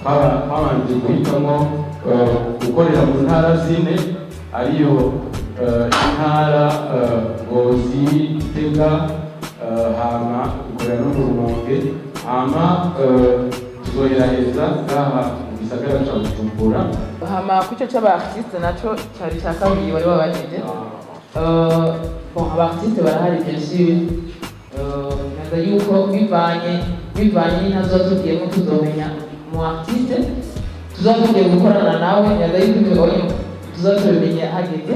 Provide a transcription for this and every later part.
Twabanje guhitamo gukorera mu ntara zine, ariyo intara Ngozi, Gitega, hama dukorera no mu Rumonge, hama tuzoheraheza ngaha mu gisagara ca Bujumbura. Hama ku ico c'aba artiste naco cari ca kabiri bari babajije. Bon, aba artiste barahari, bien sûr. Naza yuko bivanye n'intara tuba tugiyemo, tuzomenya umu artiste tuzoba tugiye gukorana nawe. Naza yuko ivyo onye tuzoba tubimenya hageze.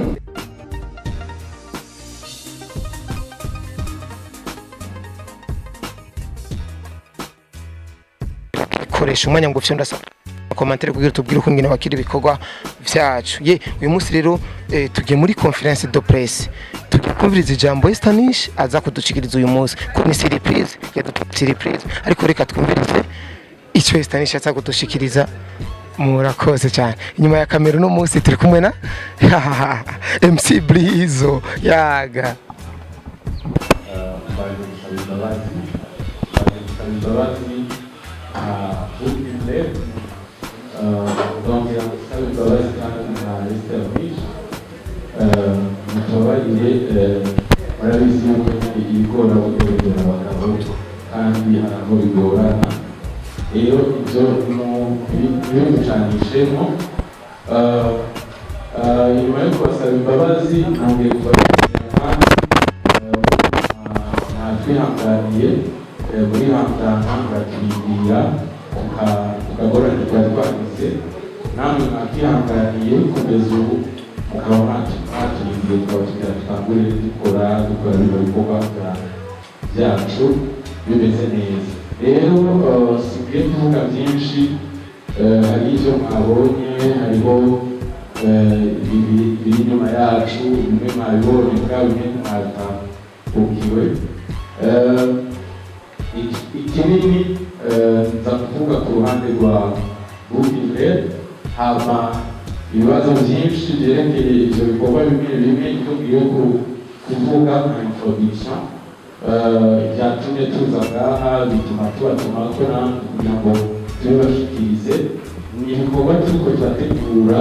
Koresha umwanya ngufi, ndasaba commentaire kugira tubwire uko ngene wakira ibikorwa vyacu. Ye, uyu munsi rero tugiye muri conférence de presse, tugiye kumviriza ijambo Estanish aza kudushikiriza uyu munsi, ko ni surprise, yadutuye surprise, ariko reka twumvirize icyo Estanish aza kudushikiriza. Murakoze cyane. Inyuma ya kamera uno munsi turi kumwe na MC Blizo yaga. Mbaje gusaba imbabazi, mbaje gusaba imbabazi nka Booking Lab, ndongera gusaba imbabazi kandi nka Esther Nish. Mutubabarire, murabizi yuko nyine ibigora bigora abagabo, kandi hari aho bigorana. Rero ibyo ntibimucanishemo. Nyuma yo kubasaba imbabazi, nongeye kubashimira kandi mwatwihanganiye, murihangana, muraturindira tukagorane twari twagize. Namwe mwatwihanganiye kugeza ubu, mukaba mwaturindiye, tukaba tugira tutangure dukora bino bikorwa byacu bimeze neza. Rero sigiye kuvuga byinshi. Hari ibyo mwabonye, hariho biri inyuma yacu, bimwe mwabibonye, mugabo bimwe ntimwabitahukiwe. Ikinini nza kuvuga ku ruhande rwa Booking, hama ibibazo byinshi byerekeye ibyo bikorwa bimwe bimwe, ibyo ngiye kuvuga nka introduction, byatumye tuza ngaha, bituma tubatuma ko namwe kugira ngo tubibashikirize, ni ibikorwa turiko turategura,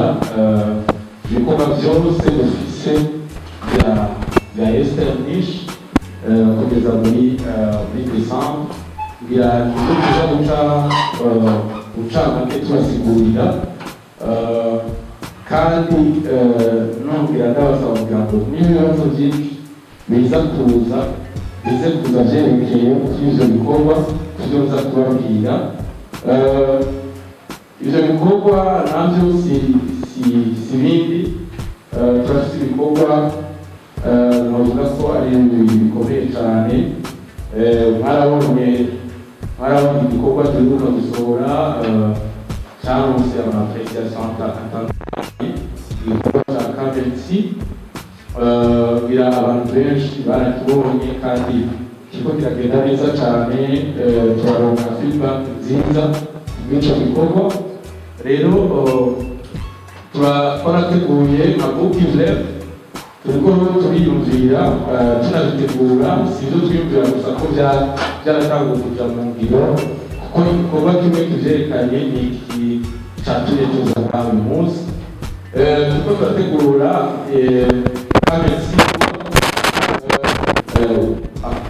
ibikorwa byose dufise bya Esther Nish kugeza muri décembre. Ngira nibyo tuza guca make tubasigurira, kandi nongera ndabasaba kugira ngo n'ibibazo byinshi biza kuza, bize kuza vyerekeye ivyo bikorwa tuvyo nza kubabwira. Ivyo bikorwa navyo si bindi. Turafise ibikorwa, novuga ko ari ibintu bibiri bikomeye cyane. Mwarabonye igikorwa duheruka gusohora, caronse ama appréciation atandukanye, igikorwa ca Kamensi. Ngira abantu benshi barakibonye kandi kiriko kiragenda neza cyane. Turaronka feedback nziza bw'ico gikorwa. Rero twarateguye nka Booking Lab, turiko turiyumvira, tunabitegura. Si ibyo twiyumvira gusa, ko byaratanguye kuja mu ngiro, kuko igikorwa kimwe kivyerekanye ni iki catumye tuza ngaha uyu munsi. Turiko turategura Kamensi.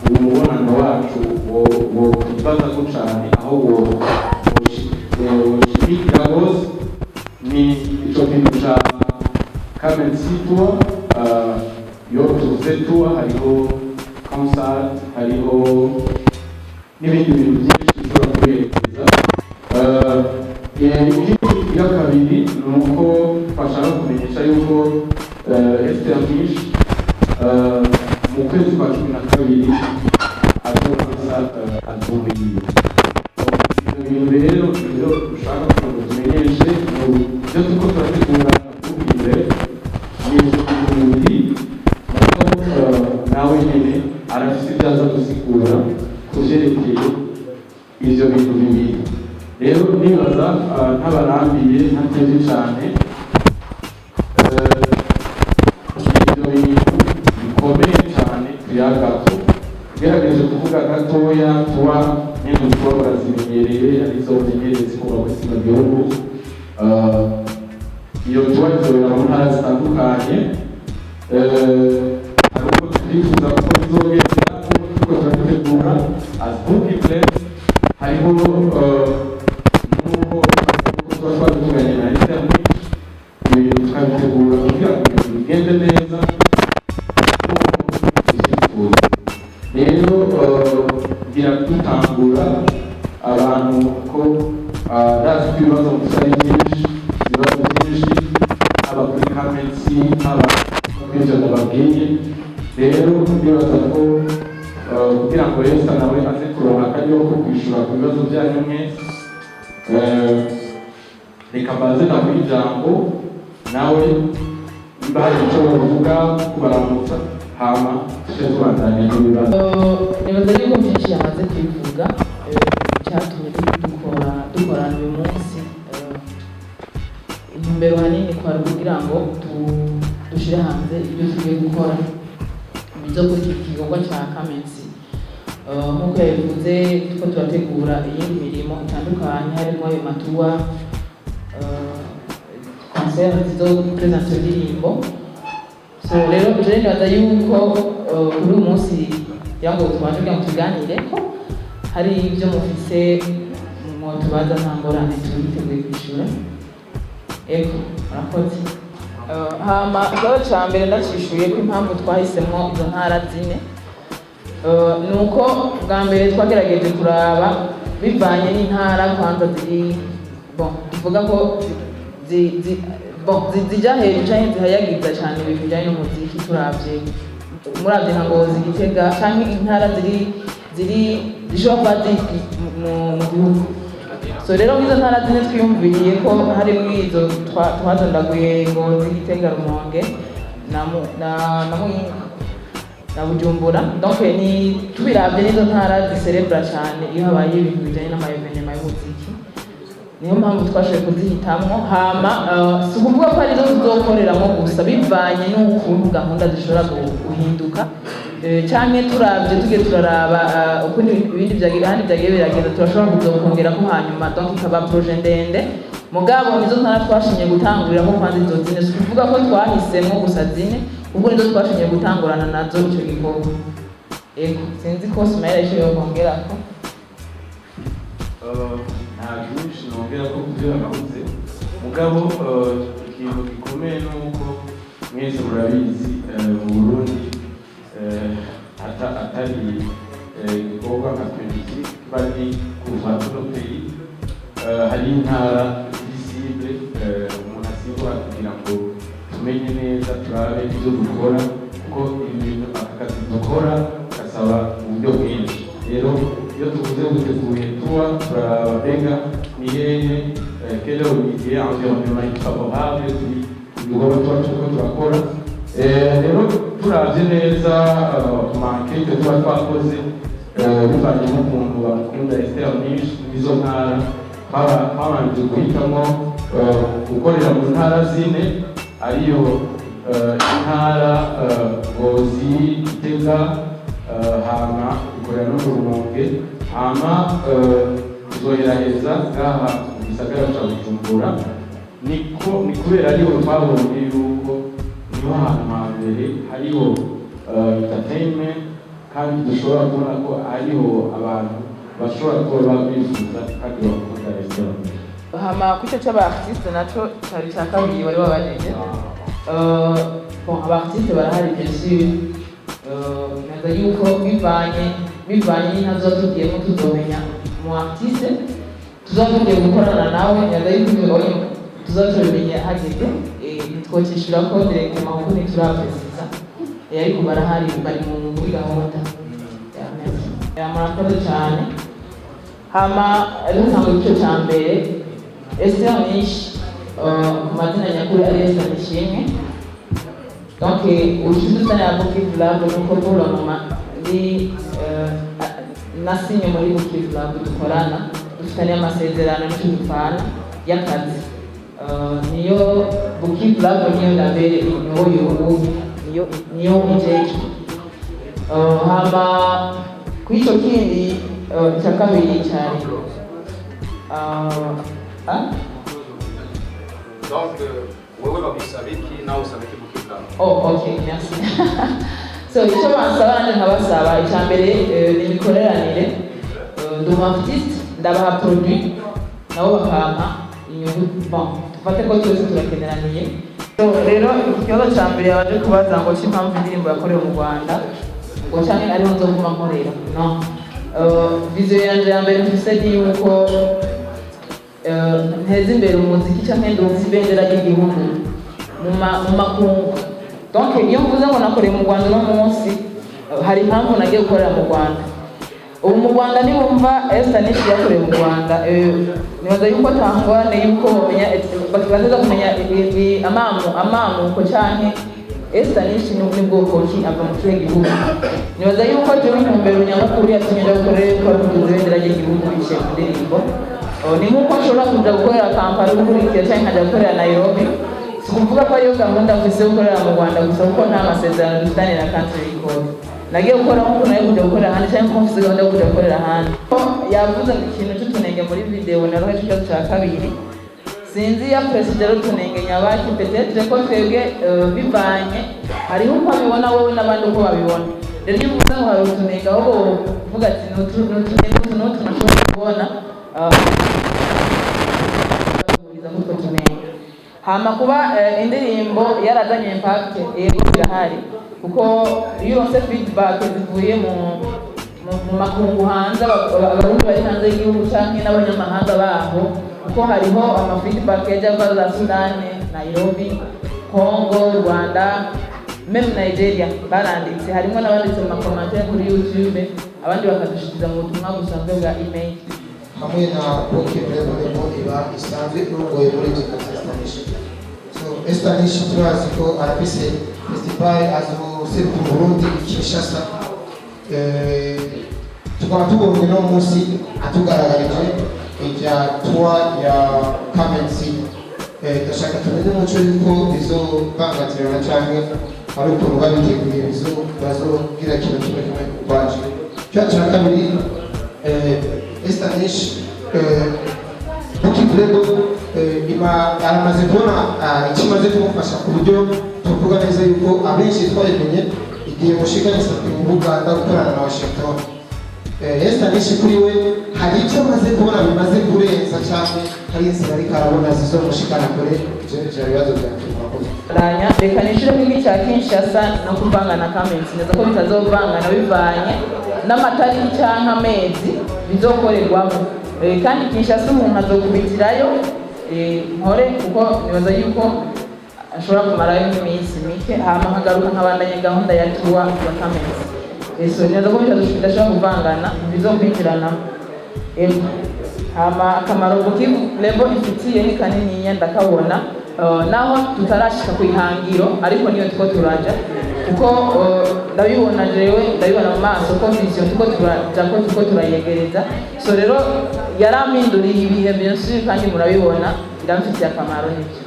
Umubonano wacu wo kwibazako cane, aho woshimikira rwose, ni ico kintu ca Kamensi Tour. Iyo tuvuze tour, hariho concert, hariho n'ibindi bintu byinshi bishobora kuberekeza. Ikindi ya kabiri ni uko twashaka kumenyesha yuko Esther Nish mu kwezi kwa 12 azoza album yiwe. Ibyo bintu rero nibyo dushaka kugira ngo tumenyeshe mu byo turiko turategura imbere, ni ibyo bintu bibiri. Mugabo nawe nyene arafise ibyo aza gusigura ku vyerekeye ivyo bintu bibiri. Rero nibaza ntabarambiye, ntatevye cane, ibyo bintu bikomeye cyane tuyagako. Ugerageje kuvuga gatoya, tuba nyine Tour barazimenyereye, arizo menyereye zikorwa muri kino gihugu. Iyo tour izobera mu ntara zitandukanye. Hari uko twifuza ko bizogenda, kuko turiko turabitegura as booking plan. Hariho n'uko tuba twabivuganye na internet, ibintu tukabitegura kugira ngo ibintu bigende neza nk'uko tubyifuza. Rero ngira dutangura abantu ko ndazi ko ibibazo mufite ari byinshi, ibibazo byinshi, haba kuri kamensi, haba kuri ibyo ndababwiye. Rero ndibaza ko kugira ngo Yesu nawe aze kuronka akaryo ko kwishura ku bibazo byanyu mwese, reka mbanze namuhe ijambo nawe, niba hari icyo bavuga kubaramutsa, hama tuje tubandanya n'ibibazo. Nibaza yuko byinshi yamaze kubivuga. Icyatumye dukorana uyu munsi, intumbero hanini kwari kugira ngo dushyire hanze ibyo tugiye gukora bizo kuri iki gikorwa cya Kamensi. Nk'uko yabivuze, turiko turategura iyindi mirimo itandukanye, harimo ayo ma tour, concert zizo présenter indirimbo. So rero je nibaza yuko kuri uyu munsi kugira ngo tubanje kugira ngo tuganire ko hari ibyo mufise mwotubaza, nta ngorane, turiteguye kwishura. Ego, murakoze. Hama ikibazo ca mbere ndacishuye ko impamvu twahisemwo izo ntara zine, ni uko bwa mbere twagerageje kuraba bivanye n'intara kwanza ziri, bon, tuvuga ko bon, zija hejuru canke zihayagiza cane ibintu bijanye n'umuziki. Turavye, muravye nka Ngozi, Gitega canke intara ziri zishobora kuba ziri mu gihugu. So rero nk'izo ntara zine twiyumviriye ko harimwo izo twazondaguye: Ngozi, Gitega, Rumonge na Muyinga na Bujumbura. Donc ni tubiravye n'izo ntara ziserebura cane iyo habaye ibintu bijanye n'ama événements y'umuziki, niyo mpamvu twashoboye kuzihitamwo. Hama si ukuvuga ko arizo tuzokoreramo gusa, bivanye n'ukuntu gahunda zishobora guhinduka, canke turavye tugiye turaraba uko ibindi vyagiye, ahandi vyagiye biragenda, turashobora kuzokongerako hanyuma, donc ikaba projet ndende. Mugabo nizo ntara twashimye gutanguriramo kwanza, izo zine. Si ukuvuga ko twahisemwo gusa zine, ubwo nizo twashimye gutangurana nazo ico gikorwa. Ego, sinzi ko Sumaila ico yokongerako. Nta byinshi nongera ko kubyo yavuze, mugabo ikintu gikomeye ni uko mwese murabizi, mu Burundi atari igikorwa nka politiki kiba ari kuva tuno pays, hari intara visible umuntu asigura kugira ngo tumenye neza, turabe ibyo dukora, kuko ibintu aka kazi dukora gasaba uburyo bwinshi. Rero iyo tuvuze guteguye tuba turaraba mbega ni hehe, quel est le environnement favorable kuri ibikorwa tuba turiko turakora. Rero turavye neza ku ma enquêtes tuba twakoze, bivanye n'ukuntu bakunda Esther Nish n'izo ntara, twabanje guhitamo gukorera mu ntara zine, ariyo intara Ngozi, Gitega, hama dukorera no mu Rumonge, hama tuzoheraheza ngaha mu gisagara ca Bujumbura. Niko ni kubera ariho twabonye yuko niho hantu hambere hariho entertainment, kandi dushobora kubona ko hariho abantu bashobora kuba bifuza kandi bakunda restaurant. Hama ku ico c'aba artiste naco cari ca kabiri wari wabajije. Bon, aba artiste barahari, bien sûr. Naza yuko bivanye n'intara tuba tugiyemo, tuzomenya mu artiste tuzoba tugiye gukorana nawe. Naza yuko ibyo tuzoba tubimenya hageze. Ntitwocishura ko directement kuko ntiturapresiza. Ariko barahari, bari muri gahunda. Ya, merci. Ya, murakoze cyane. Hama rero ntanga igice cya mbere. Esther Nish, ku mazina nyakuri ari Esther Nishimwe. Donc ubushize na Bukivu Lab, nuko pour le moment ndi nasinye muri Bukivu Lab, dukorana, dufitanye amasezerano n'icyo dupfana y'akazi. Niyo Bukivu Lab, niyo label inyoboye ubu, niyo ijejwe. Hama kuri ico kindi Icya kabiri cyari ah? Donc wewe bagusaba iki, nawe usaba iki gukizana? Oh, okay, merci. So, icyo bansaba nanjye nkabasaba, icya mbere ni imikoreranire. Ndi umu artiste, ndabaha produit, nabo bakampa inyungu. Bon, dufate ko twese turakeneraniye. So, rero ikibazo cya mbere yabanje kubaza ngo cy'impamvu indirimbo yakorewe mu Rwanda, ngo canke ariho nzoguma nkorera, no. Vision yanje ya mbere mfise ni yuko nteza imbere umuziki canke nduza ibendera ry'igihugu mu makungu. Donc iyo mvuze ngo nakoreye mu Rwanda uno munsi, hari impamvu nagiye gukorera mu Rwanda. Ubu mu Rwanda nibumva Esther Nish yakoreye mu Rwanda, nibaza yuko atangorane yuko bomenya, bazaza kumenya amamuko canke Esther Nish ni bwoko ki, ava mu kihe gihugu. Nibaza yuko jewe intumbero nyamukuru yatumye nja gukorera yuko ari kuduza ibendera ry'igihugu biciye mu ndirimbo. Oh, ni nk'uko nshobora kuja gukorera Kampala ukurikira canke nkaja gukorera Nairobi. Si ukuvuga ko ariyo gahunda mfise yo gukorera mu Rwanda gusa, kuko nta masezerano dufitanye na Country Record. Nagiye gukora nk'uko nayo kuja gukorera ahandi canke nkuko mfise gahunda yo kuja gukorera ahandi. Ko yavuze ngo ikintu c'utunenge muri video, narohe ikibazo ca kabiri, sinzi ya perezida rutunenge nyabaki. Peut-être ko twebwe bivanye, hariho uko abibona wowe n'abandi uko babibona. Rero iyo uvuze ngo hari utunenge, ahubwo uvuga ati ni utunenge utu n'utu nashobora kubona, bahuriza muri utwo tunenge. Hama kuba indirimbo yarazanye impact, yego birahari, kuko iyo uronse feedback zivuye mu makungu hanze, Abarundi bari hanze y'igihugu canke n'abanyamahanga baho, kuko hariho ama feedback yaje ava za Sudani, Nairobi, Congo, Rwanda, même Nigeria baranditse. Harimo n'abanditse mu ma commentaires kuri YouTube, abandi bakadushikiza mu butumwa busanzwe bwa email. Hamwe na Boke Level iba isanzwe irongoye muri ibyo kazi Esther Nish. So Esther Nish turazi ko arafise festival azoserukira Burundi i Kinshasa. Tukaba tubonye uno munsi atugaragarije ijya tour ya Kamenzi. Ndashaka tumenye umuco yuko bizobangatirana canke ari ukuntu babiteguye, bizo bazogira ikintu kimwe kimwe ukwaje. Ikibazo cya kabiri, Esther Nish, Buki Global ima aramaze kubona icyo imaze kumufasha, ku buryo tuvuga neza yuko abenshi twabimenye igihe mushikanye mu Buganda gukorana na Washington. Esther Nish kuri we hari icyo amaze kubona bimaze kurenza, cyangwa hari inzira ariko arabona zizomushikana kure? Ivyo ni ibibazo byanjye, murakoze. Ranya, reka nishiremo iki cya Kinshasa no kuvanga na Kamenzi neza ko bitazovangana bivanye n'amatariki cyangwa amezi bizokorerwamo. Kandi Kinshasa umuntu azokubitirayo, nkore, kuko nibaza yuko ashobora kumarayo nk'iminsi mike, hama nkagaruka nkabandanya gahunda ya tour ya Kamenzi. So nibaza ko bidashobora kuvangana, bizokwinjiranamo. Ego. Hama akamaro Buki Label ifitiye ni kanininya, ndakabona. Naho tutarashika ku ihangiro, ariko niyo tuko turaja, kuko ndabibona jewe, ndabibona mu maso ko vision tuko turaja, ko tuko turayegereza. So rero yarampinduriye ibihe byinshi kandi murabibona, iramfitiye akamaro nibyo.